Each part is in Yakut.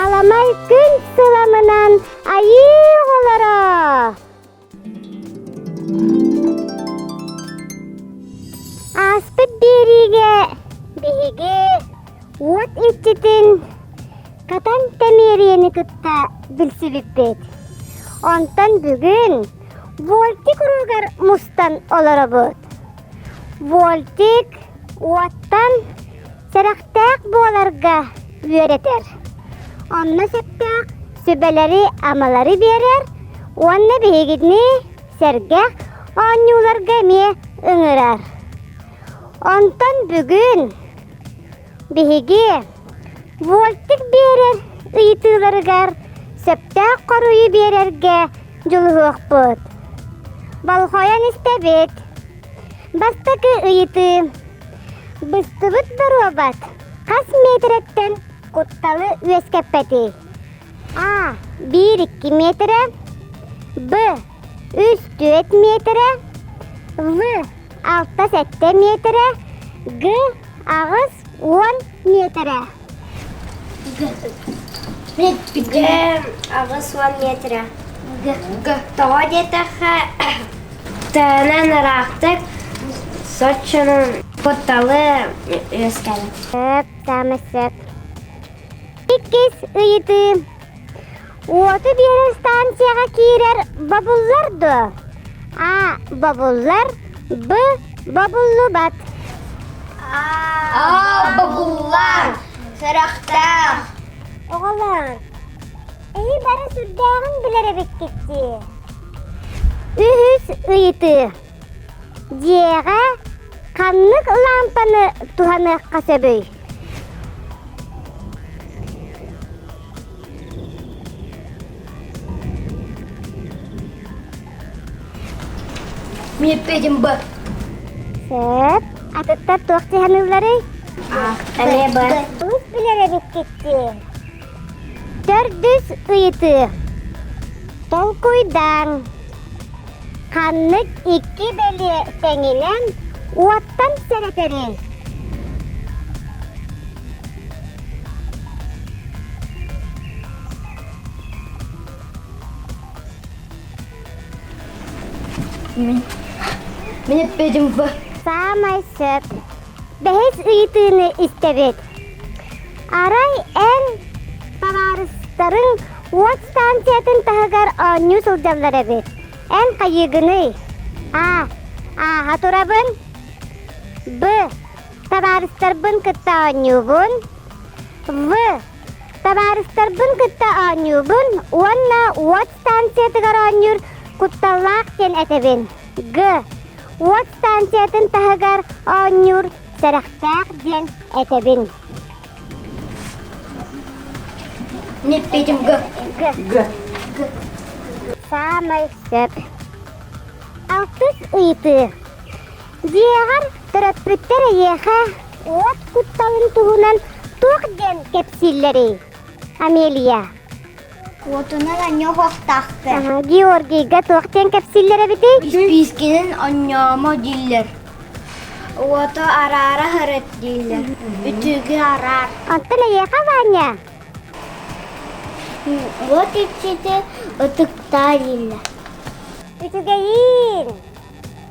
Аламай күн сыламынан айыы оҕолоро! Ааспыт биэриигэ биһиги уот иччитин Катан Тэмиэрийэни кытта билсибиппит. Онтон бүгүн Вольтик уруогар мустан олоробут. Вольтик уоттан сэрэхтээх буоларга үөрэтэр. Онно сөптөөх сүбэлэри-амалары биэрэр уонна биһигини сэргэх оонньууларга эмиэ ыҥырар. Онтон бүгүн биһиги Вольтик биэрэр ыйытыыларыгар сөптөөх хоруйу биэрэргэ дьулуһуохпут. Болҕойон истэбит. Бастакы ыйытыы. Быстыбыт боруобат хас миэтэрэттэн кутталы үөскэппэтий? А. 1-2 миэтэрэ. Б. 3-4 миэтэрэ. В. 6-7 миэтэрэ. Г. 80 миэтэрэ. Г. 80 миэтэрэ. Г. Тоҕо диэтэххэ, тыынан ыраахтык соччонон кутталы үөскэбит. Сөп, саамай сөп. Иккис ыйытыы. Уоту биэрэр станцияҕа киирэр бобуллар дуо? А. Бобуллар. Б. Бобуллубат. А. Бобуллар. Сэрэхтээх. Оҕолор, эһи бары сүрдээҕин билэр эбиккит дии. Үһүс ыйытыы. Дьиэҕэ ханнык лаампаны туһаныахха сөбүй? Миэппэтим Б. Сөп. Атыттар туох туһаныылларый? Эмиэ Б. Тугу билэр эбиккит дии? Төрдүс ыйытыы. Толкуйдааҥ. Ханнык икки бэлиэ тэҥинэн уоттан сэрэтэрий? Мин мин эппиэтим Б. Саамай сөп. Бэһис ыйытыыны истэбит. Арай эн табаарыстарыҥ уот станциятын таһыгар оонньуу сылдьаллар эбит. Эн хайыыгыный? А. Ааһа турабын. Б. Табаарыстарбын кытта оонньуубун. В. Табаарыстарбын кытта оонньуубун уонна уот станциятыгар оонньуур кутталлаах диэн этэбин. Г. Уот станциятын таһыгар оонньуур сэрэхтээх диэн этэбин. Эппиэтим Г. Г. Г. Саамай сөп. Алтыс ыйытыы. Дьиэҕэр төрөппүттэр эйиэхэ уот кутталын туһунан туох диэн кэпсииллэрий? Амелия. Уотунан онньуохтаахтар. Георгийга туох диэн кэпсииллэр эбитий? Испиискинэн онньоомо дииллэр. Уоту араара сырыт дииллэр. Үтүгү араар. Онтон эйиэхэ, Ваня? Уот иччити ытыктаа дииллэр. Үчүгэйиин!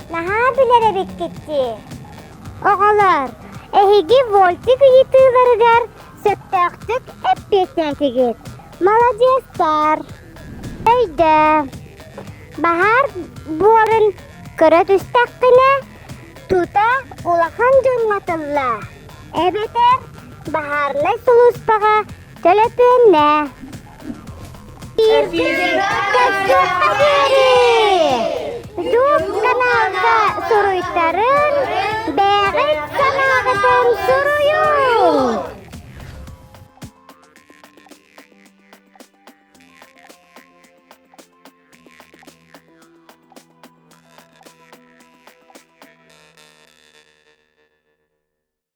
Наһаа билэр эбиккит дии. Оҕолор, эһиги Вольтик ыйытыыларыгар сөптөөхтүк эппиэттээтигит. Маладьыастар! Өйдөө! Баһаар буорун көрө түстэххинэ, тута улахан дьоҥҥо тылла. Эбэтэр баһаарынай сулууспаҕа төлөпүөннээ. Зуб каналга суруйтарын бэҕит санааҕытын.